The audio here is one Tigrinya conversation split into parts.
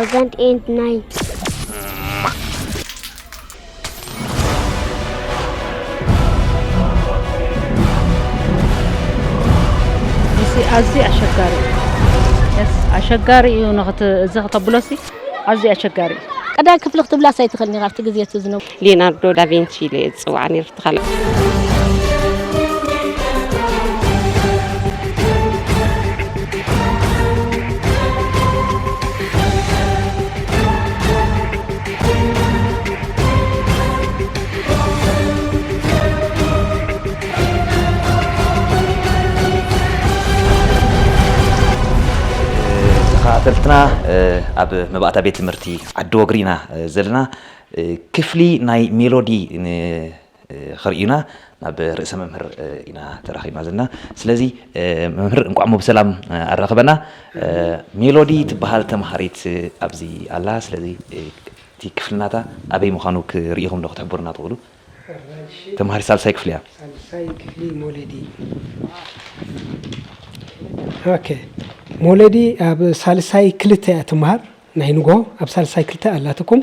two thousand nine. እዚ ኣዝዩ ኣሸጋሪ እዩ። የስ፣ ኣሸጋሪ እዩ። ንኽት-፣ እዚ ክተብሎሲ ኣዝዩ ኣሸጋሪ እዩ። ቀዳይ ክፍሊ ክትብላስ ኣይትኽእልን ኢኻ ኣብቲ ግዜ እቲ ዝነበሩ። ሊዮናርዶ ዳቪንቺ ኢለ እየ ዝፅዋዕ ነይሩ። እቲ ካልእ ተኸታተልትና ኣብ መባእታ ቤት ትምህርቲ ዓዲ ወግሪ ኢና ዘለና። ክፍሊ ናይ ሜሎዲ ን- ኸርእዩና ናብ ርእሰ መምህር ኢና ተራኺብና ዘለና። ስለዚ መምህር እንቋዕ እሞ ብሰላም ኣራኸበና። ሜሎዲ ትበሃል ተምሃሪት ኣብዚ ኣላ። ስለዚ እቲ ክፍሊ ናታ ኣበይ ምዃኑ ክርእኹም ዶ ክትሕብሩና ትኽእሉ? ተምሃሪት ሳልሳይ ክፍሊ እያ። ሳልሳይ ክፍሊ ሞለዲ። ኦኬ። ሞለዲ ኣብ ሳልሳይ ክልተ እያ ትምሃር። ናይ ንጎ ኣብ ሳልሳይ ክልተ ኣላትኩም።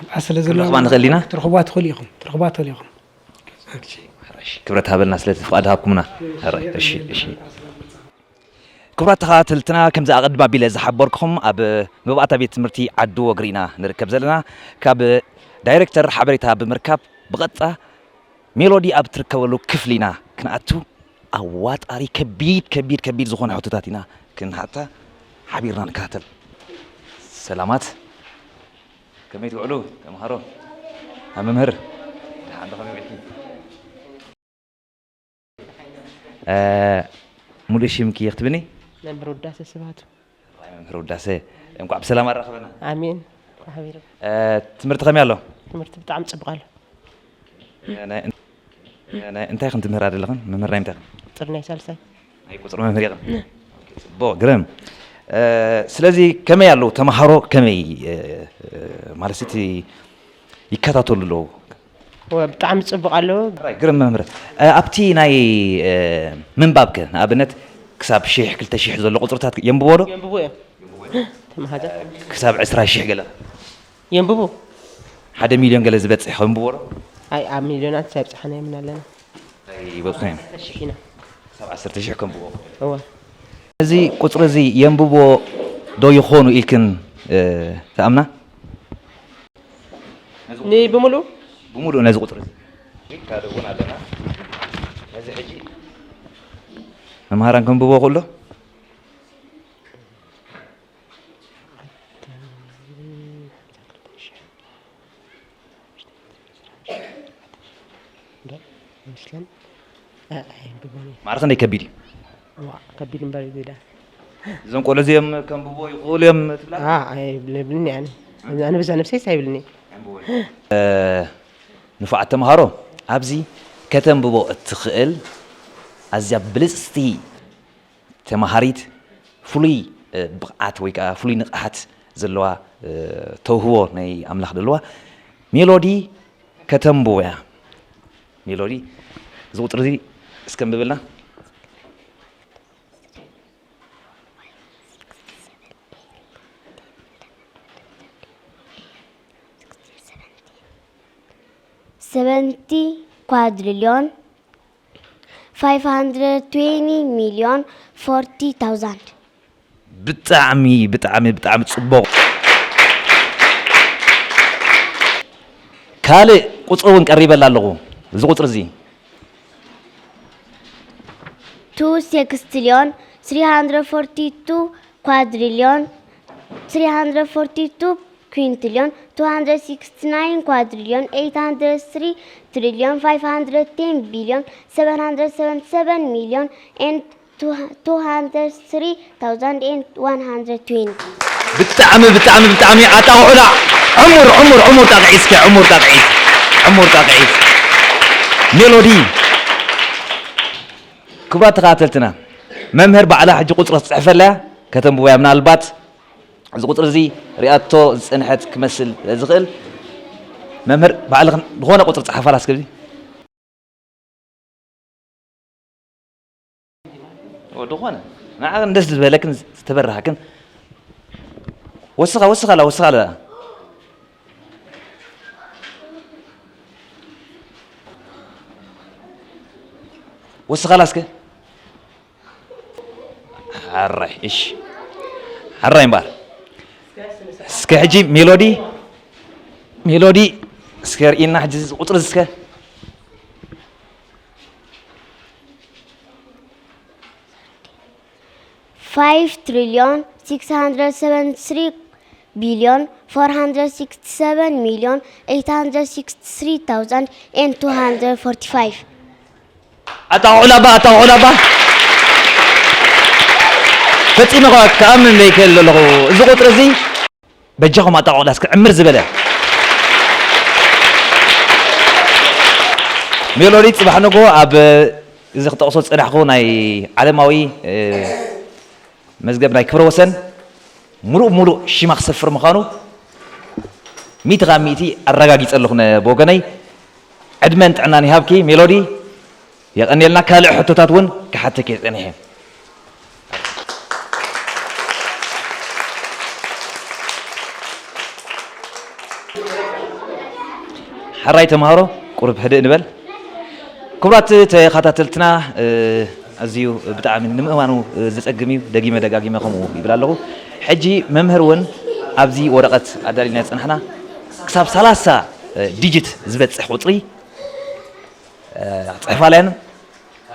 ኣብኣ ስለ ዘሎ ክትረኽባ ንኽእል ኢና? ክትረኽብዋ ትኽእሉ ኢኹም። ክትረኽብዋ ትኽእሉ ኢኹም። ክብረት ሃበልና ስለቲ ፍቓድ ሃብኩምና። እሺ፣ እሺ። ክቡራት ተኸታተልትና፣ ከምዚ ኣቐድም ኣቢለ ዝሓበርኩኹም ኣብ መባእታ ቤት ትምህርቲ ዓዲ ወግሪ ኢና ንርከብ ዘለና። ካብ ዳይሬክተር ሓበሬታ ብምርካብ ብቐጥታ ሜሎዲ ኣብ ትርከበሉ ክፍሊ ኢና ክንኣቱ። ኣዋጣሪ ከቢድ ከቢድ ከቢድ ዝኾነ ሕቶታት ኢና ክንሓታ። ሓቢርና ንከታተል። ሰላማት። ከመይ ትውዕሉ ተምሃሮ? ኣብ መምህር ደሓን ዶ ከመይ ውዒልኪ? እ፣ ሙሉእ ሽምኪ ክትብኒ? መምህር ውዳሴ ስብሃቱ። መምህር ውዳሴ፣ እንቋዕ ብሰላም ኣራኸበና። ኣሜን። ሓቢሩ። እ፣ ትምህርቲ ከመይ ኣሎ? ትምህርቲ ብጣዕሚ ጽቡቕ ኣሎ። ናይ እንታይ ከም ትምህራ ዘለኽን? መምህር ናይ እንታይ? ቁጽሪ ናይ ሳልሳይ። ናይ ቁጽሪ መምህር ኢኽን? ጽቡቕ፣ ግርም። ስለዚ ከመይ ኣለዉ ተምሃሮ? ከመይ ማለት እቲ ይከታተሉ ኣለዉ? እወ፣ ብጣዕሚ ጽቡቕ ኣለዉ። ሕራይ፣ ግርም መምህር። ኣብቲ ናይ ምንባብከ ንኣብነት ክሳብ ሽሕ ክልተ ሽሕ ዘሎ ቁጽርታት የንብቦ ዶ? የንብቦ እዮም። ተምሃሮ። ክሳብ ዕስራ ሽሕ ገለ? የንብቡ። ሓደ ሚልዮን ገለ ዝበጽሕ ከንብቦ ዶ? ኣይ ኣብ ሚልዮናት ኣይብጽሓና የምና ኣለና። ኣይበጽሑ እዮም። ዓሰርተ ሽሕ ኢና። ክሳብ ዓሰርተ ሽሕ ከንብቦ። እወ። እዚ ቁጽሪ እዚ የንብቦ ዶ ይኾኑ ኢልክን ትኣምና? ንብምሉእ? ብምሉእ ነዚ ቁጽሪ እዚ ካልእ እውን ኣለና። ነዚ ሕጂ መምሃራን ከንብቦ ክእሎ? ይመስለን። ኣይ፣ ኣይንብቦን እዩ። ማዕረ ክንደይ ከቢድ እዩ? ዋ፣ ከቢድ እምበር እዩ ጌዳ። እዞም ቆልዑ እዚኦም ከንብቦ ይኽእሉ እዮም ትብላ? ኣ፣ ኣይብልኒ ኣነ። ኣነ በዛ ነብሰይስ ኣይብልኒ። ንፉዓት ተምሃሮ፣ ኣብዚ ከተንብቦ እትኽእል ኣዝያ ብልጽቲ ተምሃሪት ፍሉይ ብቕዓት ወይ ከዓ ፍሉይ ንቕሓት ዘለዋ ተውህቦ ናይ ኣምላኽ ዘለዋ ሜሎዲ ከተንብቦ እያ። ሜሎዲ እዚ ቁፅሪ እዚ እስከ ኣንብብልና። Seventy quadrillion five hundred twenty million forty thousand። ብጣዕሚ ብጣዕሚ ብጣዕሚ ጽቡቕ። ካልእ ቁጽሪ እውን ቀሪበላ ኣለኹ። እዚ ቁጽሪ እዚ two sextillion three hundred forty two quadrillion three hundred forty two quintillion two hundred sixty nine quadrillion eight hundred three trillion five hundred ten billion seven hundred seventy seven million and two hundred three thousand and one hundred twenty። ብጣዕሚ ብጣዕሚ ብጣዕሚ ኣጣቕዑላ። ዕሙር ዕሙር ዕሙር ጣቕዒት እስከ ዕሙር ጣቕዒት ዕሙር ጣቕዒት። ሜሎዲ። ክቡራት ተኸታተልትና፣ መምህር ባዕላ ሕጂ ቁፅሪ ክትፅሕፈላ እያ፣ ከተንብቦ እያ። ምናልባት እዚ ቁፅሪ እዚ ሪኣቶ ዝፀንሐት ክመስል ዝኽእል። መምህር ባዕልኽን ዝኾነ ቁፅሪ ፀሓፋላ እስከ። እዚ ዝኾነ ንዓኽን ደስ ዝበለክን ዝተበረሃክን። ወስኻ፣ ወስኻ ኣላ፣ ወስኻ ኣላ። ወስኻ ኣላ እስከ። ሕራይ፣ እሺ። ሕራይ እምበኣር። እስከ ሕጂ ሜሎዲ፣ ሜሎዲ፣ እስከ ርኢና ሕጂ እዚ ቁጽሪ እዚ እስከ። Five trillion six hundred seventy three billion four hundred sixty seven million eight hundred sixty three thousand and two hundred forty five. ኣጣቕዑላ እባ፣ ኣጣቕዑላ እባ። ፈጺመ እኳ ክኣምን ዘይክእል ዘለኹ። እዚ ቁጽሪ እዚ በጃኹም ኣጣቕዑላ እስኪ ዕምር ዝበለ። ሜሎዲ ጽባሕ ንግሆ ኣብ እዚ ክጠቕሶ ዝጸናሕኩ ናይ ዓለማዊ፣ እ፣ መዝገብ ናይ ክብረ ወሰን ምሉእ ምሉእ ሽማ ክሰፍር ምዃኑ ሚእቲ ካብ ሚእቲ ኣረጋጊጸ ኣለኹ ነ-፣ ብወገነይ። ዕድመን ጥዕናን ይሃብኪ ሜሎዲ። የቐንየልና። ካልእ ሕቶታት እውን ክሓተኪ እየ ጸኒሐ። ሕራይ ተምሃሮ፣ ቁሩብ ህድእ ንበል። ክቡራት ተኸታተልትና፣ እ፣ ኣዝዩ ብጣዕሚ ንምእማኑ ዘጸግም እዩ። ደጊመ ደጋጊመ ከምኡ ይብል ኣለኹ። ሕጂ መምህር እውን ኣብዚ ወረቐት ኣዳሊና ዝጸናሕና ክሳብ ሰላሳ ዲጂት ዝበጽሕ ቁጽሪ፣ እ፣ ጽሕፋ ኣላያን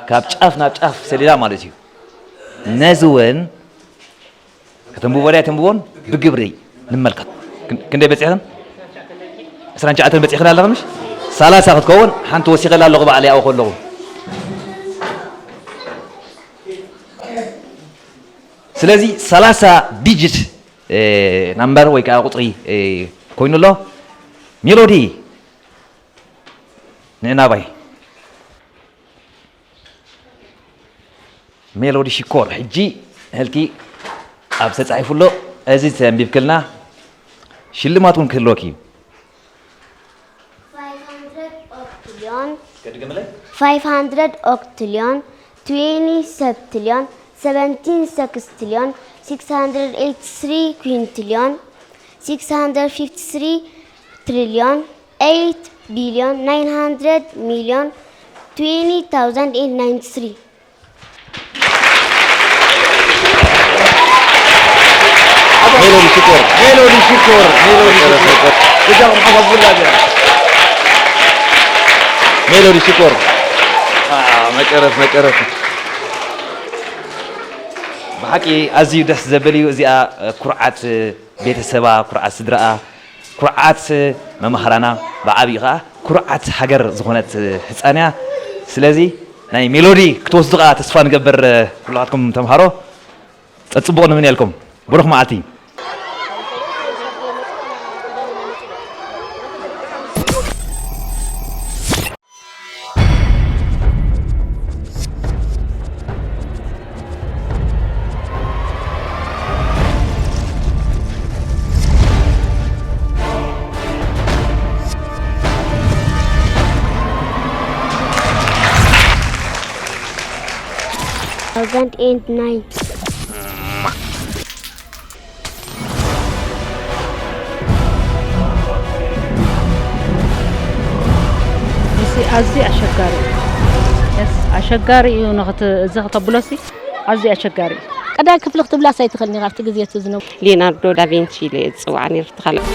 ካብ ጫፍ ናብ ጫፍ ሰሊላ ማለት እዩ። ነዚ እውን ከተንብቦ ድያ ኣይተንብቦን ብግብሪ ንመልከት። ክን-፣ ክንደይ በጺሕክን? ዕስራን ትሽዓተን በጺሕክን ኣለኽን ምሽ? ሰላሳ ክትከውን ሓንቲ ወሲኸላ ኣለኹ ባዕለይ ኣብኡ ከለኹ። ስለዚ ሰላሳ ዲጂት፣ እ፣ ናምበር ወይ ከዓ ቁጽሪ፣ እ፣ ኮይኑ ኣሎ። ሜሎዲ ንእናባይ። ሜሎዲ ሽኮር፣ ሕጂ ህልኪ ኣብ ተጻሒፉ ኣሎ። እዚ ተንቢብክልና ሽልማት እውን ክህልወኪ እዩ። Five hundred octillion, ከድግምለይ? Five hundred octillion, twenty septillion, seventeen sextillion, six hundred eighty three quintillion, six hundred fifty three trillion, eight billion nine hundred million twenty thousand and ninety three. ሜሎዲ ሽኮር፣ ሜሎዲ ሽኮር፣ ሜሎዲ ሽኮር። እጃኹም ሓፈዙላ እዚኣ። ሜሎዲ ሽኮር። አ፣ መቀረት፣ መቀረት። ብሓቂ ኣዝዩ ደስ ዘብል እዩ። እዚኣ፣ እ፣ ኩርዓት፣ እ፣ ቤተሰባ፣ ኩርዓት ስድራኣ፣ ኩርዓት መማህራና፣ ብዓብዪ ኸዓ ኩርዓት ሃገር ዝኾነት ህፃን እያ። ስለዚ ናይ ሜሎዲ ክትወስዱ ኸዓ ተስፋ ንገብር። ኩላትኩም ተምሃሮ ጸጽቡቕ ንምንየልኩም። ብሩኽ መዓልቲ። Thousand and nine. እዚ ኣዝዩ ኣሸጋሪ እዩ። የስ፣ ኣሸጋሪ እዩ። ንኽት-፣ እዚ ክተብሎ ሲ ኣዝዩ ኣሸጋሪ እዩ። ቀዳይ ክፍሊ ክትብላስ ኣይትኽእልን ኢኻ ኣብቲ ግዜ እቲ ዝነበሩ። ሊዮናርዶ ዳቪንቺ ኢለ እየ ዝፅዋዕ ነይሩ። እቲ ካልእ